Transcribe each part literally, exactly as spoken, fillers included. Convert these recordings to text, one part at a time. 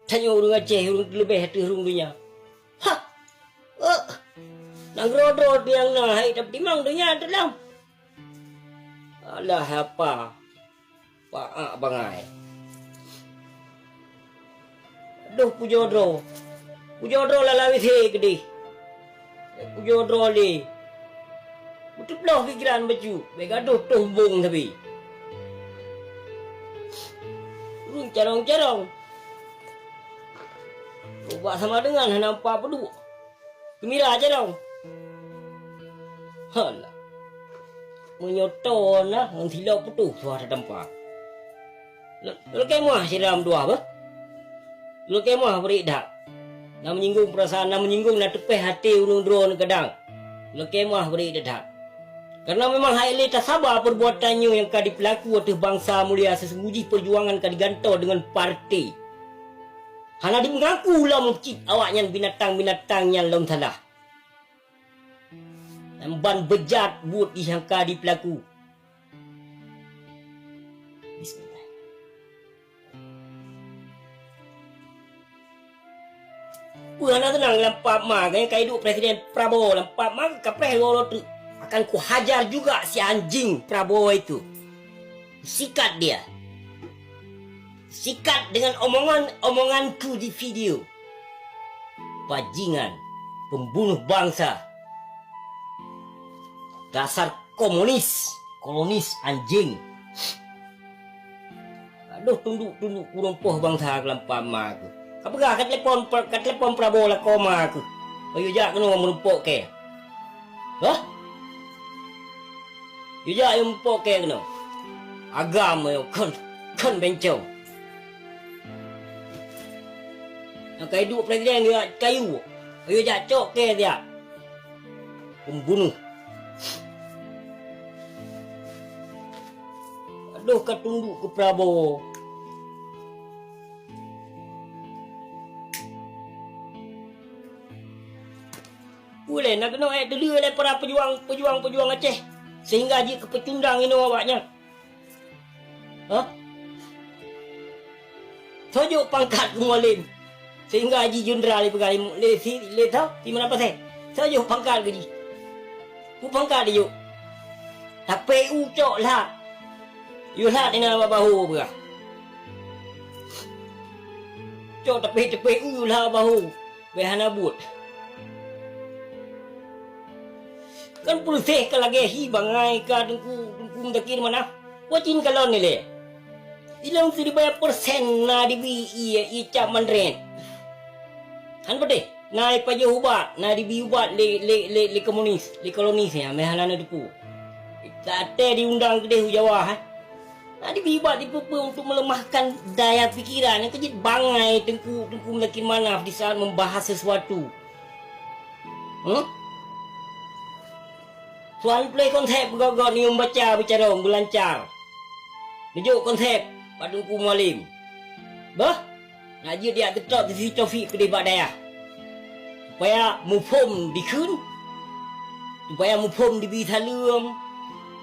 Tanyoe ureuëng Aceh, ureuëng teuleubeh ateueh rhueng donya. Ha! Eh! Nanggroe droe nyang na hai tapeutimang donya teulam. Alah apa? Paak bangai. Aduh, pujoe droe. Pujoe droe lala W C keudeh. Pujoe droe lé. Beuteupeuleueh pikiran bacut, bék gadoh toh bong sabe. Ureuëng carông-carông. Ubak sama dengan hana meupa peuduek. Geumira carông. Halah. Meunyoe toe na ngon silop putôh suah tatampa. Lakée muah sidroe dua beuh. Lakée muah bri that. Na menyinggung perasaan, na menyinggung, na teupeh até ureuëng droe kadang. Lakée muah bri that. Karena memang hai lé tasaba perbuatan nyoe nyang ka dipeulaku ateueh bansa mulia, sesungguh jih perjuangan ka digantoe deungon partai. Hana dimeungaku lom cit awaknyan binatang-binatang nyang lom salah. Ban beujat buet jih nyang ka dipeulaku. Bismillah. Peue hana teunang lam pap ma, gaya ka iduek Presiden Prabowo lam pap ma, kapreh loro teuk. Akan kuhajar juga si anjing Prabowo itu. Sikat dia. Sikat dengan omongan-omonganku di video. Bajingan, pembunuh bangsa. Dasar komunis, kolonis anjing. Aduh, tunduk-tunduk kureueng poh bangsa keulampa ma keuh. Ka peugah ka telepon, ka telepon Prabowo lakoe ma keuh. Bayu jak keunoe meurumpok kée. Hah? Yue jak yue meurumpok kée keunoe. Agam nyoe kon, kon bencong. Nyang ka iduek presiden yue jak kayu. Yue jak cok kée siat. Pembunuh. Aduh, ka tunduk keu Prabowo. Ulée na keunoe ék deuleue lé para peujuang, peujuang, peujuang Aceh, sehingga jeuet keu peucundang inoe awaknyan. Hah? Soe jok pangkat keu Mualem, sehingga jih jeundral ipeugah lé si, lé tho, si Meunan Pasé. Soe jok pangkat keu jih? Peue pangkat jijok? Tapeu cok lhat. Yue lhat inan bak bahô peugah. Cok tapeu-tapeu yue lhat bak bahô. Bék hana buet. Kan pulseh ka lagée hi bangai ka Teungku, Teungku Muzakir Manaf. Wacin kalon ilée. Ilong siribée persen na dibi ié, ié cap mandret. Han peudeh, na ipajoh ubat, na dibi ubat lé, lé, lé, lé komunis, lé kolonis nyan, meuhana na teupeu. Ka até diundang keudeh u Jawa, hai. Na dibi ubat dipeupeu untuk melemahkan daya pikiran nyang keujeuet bangai Teungku, Teungku Muzakir Manaf di saat membahas sesuatu. Huh? Tuan play konsep gok-gok ni baca bicara beulancar. Neujok konsep bak Teungku Mualem. Bah, nak jeuet jak teutok di Taufik keudeh bak dayah. Supaya muphom dikheun, supaya muphom dibi saleuem,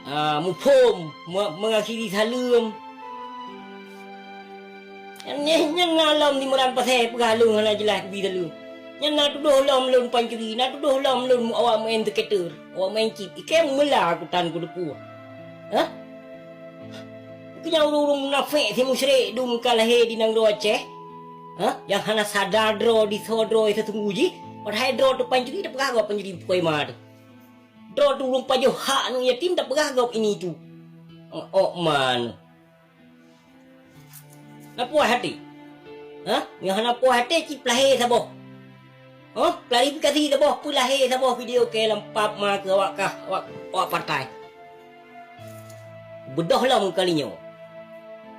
ah, muphom me-, mengakhiri saleuem. Nyan, nyan na lom di Meunan Pasé peugah lôn hana jeulaih kubi saleuem. Nyan na tudoh lom lôn pancuri, na tudoh lom lôn awak meu'en seuketer, awak meu'en cit. Ikém meula kutan kuteupue. Hah? Keu nyan ureuëng-ureuëng munafék si musyrék dum ka lahé di nanggroe Aceh? Hah? Nyang hana sadar droe di soe droe seuteunggu jih, padahai droe teuh pancuri tapeugah gob pancuri pukoi ma teuh. Droe teuh ureuëng pajoh hak aneuëk yatim tapeugah gob ini itu. Ôk man. Na puas até? Hah? Nyang hana puas até cit peulahé saboh. Hah? Klarifikasi saboh, peulahé saboh video kée lam pap ma keu awak kah, awak, awak partai. Beudôh lom kali nyoe.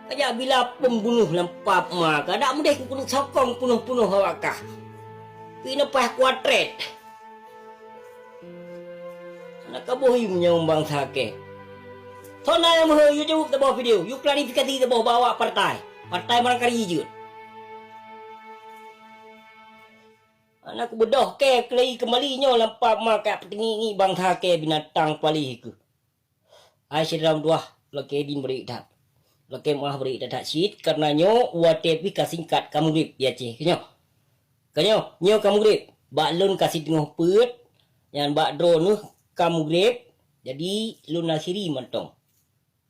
Kajak bila pembunuh lam pap ma kah, dak meudeh keuneuk sokong punoh-punoh awak kah. Keuneuk paih kuatret. Hana kaboh yue meunyoe bansa kée. Soe na nyang meuhôi, yue jaweueb saboh video, yue klarifikasi saboh bak awak partai. Partai barangkali jeuet. Hana kubeudôh kée keulai keumbali nyoe lam pap ma kah peuteungiek-ngiek bansa kée binatang paléh keuh. Hai syedara meutuwah, lakée din bri that. Lakée meu'ah bri that-that cit, kareuna nyoe watée pih ka singkat, ka mugrib di Aceh. Nyoe. Ka nyoe, nyoe ka mugrib. Bak lôn ka siteungoh peuet, nyan bak droe neuh ka mugrib, jadi lôn akhiri mantong.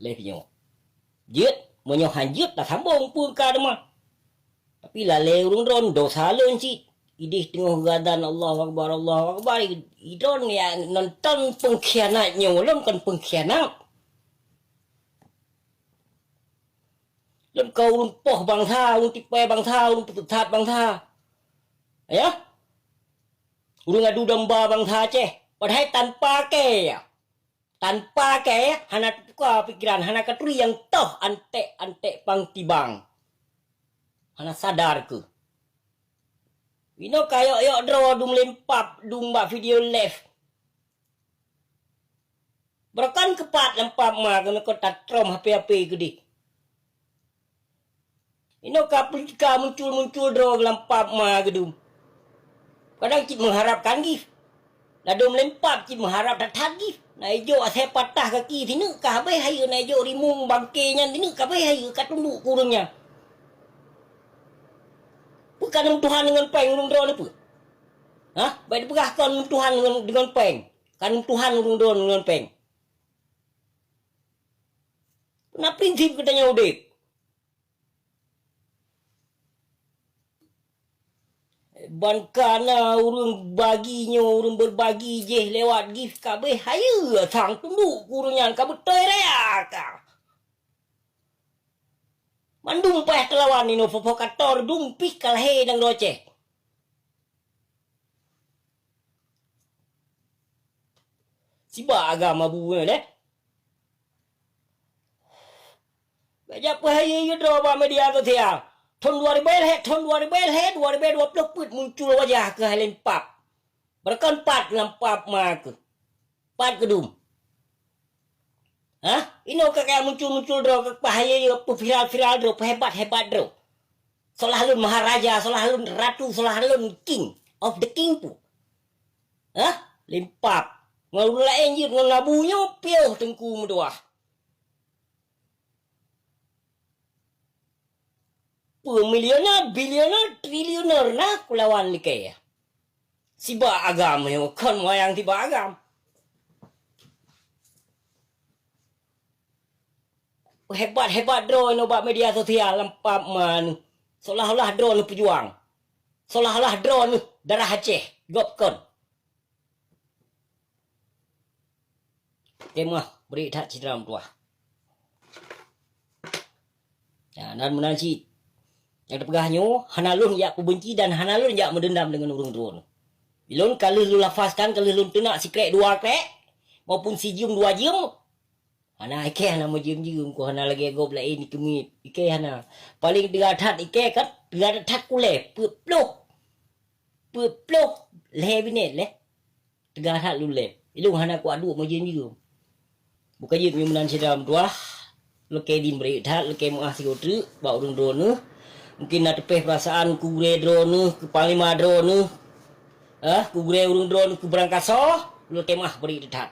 Lheueh nyoe. Jeuet, meunyoe han jeuet, tasambong peue ka teuma. Tapi lalée ureuëng droen, dosa lôn cit. Ideh teungoh geuazan, "Allahu Akbar, Allahu Akbar," i droen nyang nonton peungkhianat nyoe, lôn kon peungkhianat. Lôn kon ureuëng poh bansa, ureuëng tipée bansa, ureuëng peuteuthat bansa. Ya? Ureuëng adu domba bansa Aceh. Padahai tanpa kée, ya. Tanpa kée, hana teutuka pikeran, hana katuri nyang toh antek-antek pang tibang. Hana sadar keuh. Inoe ka yok-yok droe dum lempap, dum bak video live. Beureukan keupat lam pap ma keuneukot tatrom H P-H P keudeh. Inoe ka, ka muncul-muncul droe lam pap ma keudum. Kadang cit meuharapkan gih. Ladom lempap cit meuharap that-that gih. Na ijok asai patah kaki sineuk ka habéh hayeue, na ijok rimong bangke nyan sineuk ka habéh hayeue, ka tunduk keu ureuëng nyan. Peue ka neumeutuhan deungon péng ureuëng droe neuh peue? Hah? Bék dipeugah kon neumeutuhan deungon, deungon péng. Ka neumeutuhan ureuëng droe deungon péng. Peue na prinsip geutanyoe udeb? Ban ka na ureuëng bagi nyoe, ureuëng beubagi jih lewat gih ka béh hayeue sang tunduk keu ureuëng nyan ka beutôi raya ka. Mandum paih teulawan inoe provokator dum pih ka lahé nyang roceh. Sibak agam abu nyoe deh. Bèk jak peuhayeu-hayeu droe bak media sosial. Thon dua ribèe lhèe, thon dua ribèe lhèe, dua ribèe dua ploh peuet muncul wajah keuh hai lempap. Beureukan pat lam pap ma keuh. Pat keudum. Hah? Inoe ka kaya muncul-muncul droe, ka peuhayeu-hayeu, peuviral-viral droe, peuhebat-hebat droe. Solah lôn maharaja, solah lôn ratu, solah lôn king of the king pu. Hah? Limpap. Ngon ureueng laén jeuet ngon labu nyoe piôh teungku meutuah. Peue milioner, bilioner, triliuner na kulawan likée. Sibak agam nyoe kon wayang sibak agam. Hebat-hebat droeneuh bak media sosial lam pap ma neuh. Seolah-olah droeneuh peujuang. Seolah-olah droeneuh darah Aceh. Gob kon. Kemah bri that sidroe meutuah. Ya, dan meunan cit. Nyang teupeugah nyoe, hana lôn jak peubenci dan hana lôn jak meudendam deungon ureueng droeneuh. Ilôn ka lheueh lôn lafazkan, ka lheueh lôn teunak sikrék dua krék, maupun sijeuem dua jeuem, hana, ikée hana meujeuem-jeuem, ku hana lagée gob laén keumiet. Ikée hana. Paleng teuga that ikée kan, teuga that kulée, peuet ploh. Peuet ploh lhée binéh lé. Teuga that lôn lé. Ilôn hana kuat duek meujeuem-jeuem. Buka jeuet nyoe meunan syedara meutuah. Lakée dien bri that, lakée meu'ah sigoe treuk bak ureueng droeneuh. Mungken na teupéh peurasaan keu gurée droeneuh, keu panglima droeneuh. Eh, keu gurée ureueng droeneuh, keu beurangkasoe, lakée meu'ah bri that.